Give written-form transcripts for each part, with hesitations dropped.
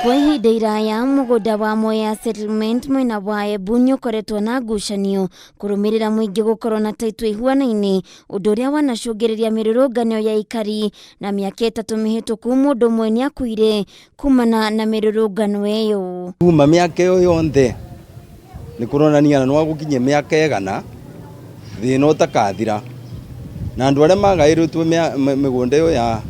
Kwa ihinda iraya mũgũnda wa Mwea Settlement mwena wa Embu nĩ ũkoretwo na ngucanio kũrũmĩrĩra mũingĩ gũkorwo na taitũ ihuanaine, ũndũ ũrĩa wanacũngĩrĩria mĩrũrũngano ya aikari. Na mĩaka 3 mĩhĩtũku mũndũ ũmwe nĩ akuire kumana na mĩrũrũngano ĩyo. Kuma mĩaka ĩyo yonthe nĩ kũronania na no gũkinye mĩaka 100 thĩna ũtakathira, na andũ arĩa magaĩrĩtwo mĩgũnda ĩyo ya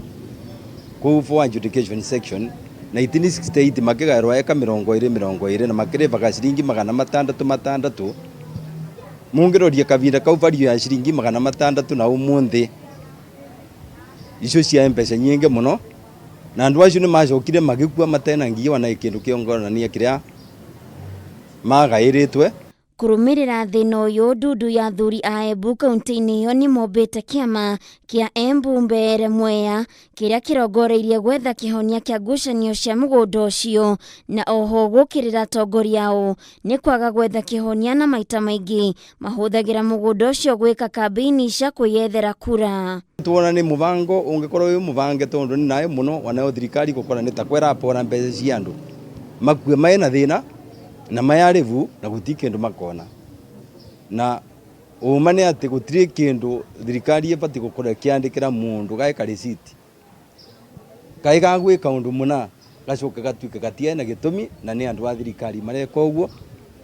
kũu for adjudication section 1968 makĩgaĩrwo eka 20 20 na makĩrĩbaga ciringi 600 600. Mũngĩroria kahinda kau value ya ciringi 600 na ũmũthĩ icio cia mbeca nyingĩ mũno, na andũ acio nĩ macokire magĩkua matena nginya ona kĩndũ kĩongonania kĩrĩa magaĩrĩtwe. Kũrũmĩrĩra thĩna ũyũ, ndundu ya athuri a Embu kaunti-inĩ ĩyo nĩ mombĩte kĩama kĩa Embu Mbere Mwea kĩrĩa kĩrongoreirie gwetha kĩhonia kĩa ngucanio cia mũgũnda ũcio, na oho gũkĩrĩra atongoria ao nĩ kwaga gwetha kĩhonia, na maita maingĩ mahũthagĩra mũgũnda ũcio gwĩka kambĩini cia kwĩyethera kura. Tuona nĩ mũbango ũngĩkorwo wĩ mũbange, tondũ nĩ naĩ mũno onayo thirikari gũkora nĩ ta kwĩrapora mbeca cia andũ makue mae na thĩna na mayarĩbu na gũtirĩ kĩndũ makona. Na ũma nĩ atĩ gũtirĩ kĩndũ thirikari ĩbatiĩ gũkorwo ĩkĩandĩkĩra mũndũ gaeka receipt kaĩ gagwĩka ũndũ mũna gacoke gatuĩke gatiarĩ na gĩtũmi, na nĩ andũ a thirikari mareka ũguo.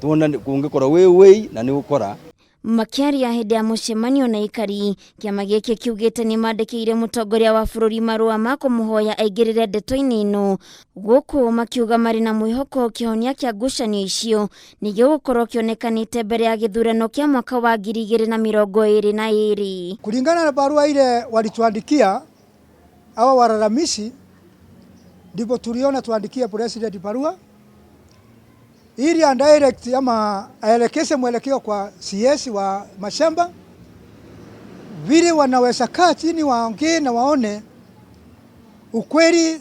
Tuona kũngĩkorwo wĩ wĩi na nĩ ũkora. Makĩaria hĩndĩ ya mũcemanio na aikari, kĩama gĩkĩ kiugĩte nĩ mandĩkĩire mũtongoria wa bũrũri marũa ma kũmũhoya aingĩrĩre ndeto-inĩ ĩno, gũkũ makiuga marĩ na mwĩhoko kĩhonia kĩa ngucanio icio nĩ gĩgũkorwo kĩonekanĩte mbere ya gĩthurano kĩa mwaka wa 2022. Kulingana na barua ile walituandikia hawa walalamishi, ndipo tuliona tuandikie president barua ili direct ama aelekeze mwelekeo kwa CS wa mashamba, vile wanaweza kaa chini waongee na waone ukweli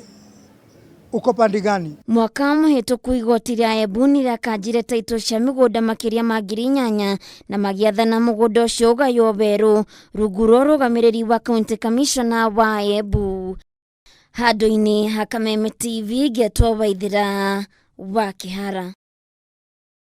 uko pande gani. Mwaka mũhĩtũku igoti rĩa Embu nĩ rĩakanjire taitũ cia mĩgũnda makĩria ma 8,000 na magĩathana mũgũnda ũcio ũgaywo werũ rungu rwa ũrũgamĩrĩri wa county commissioner wa Embu. Handũ-inĩ ha Kameme TV, ngetwo Waithĩra wa Kĩhara.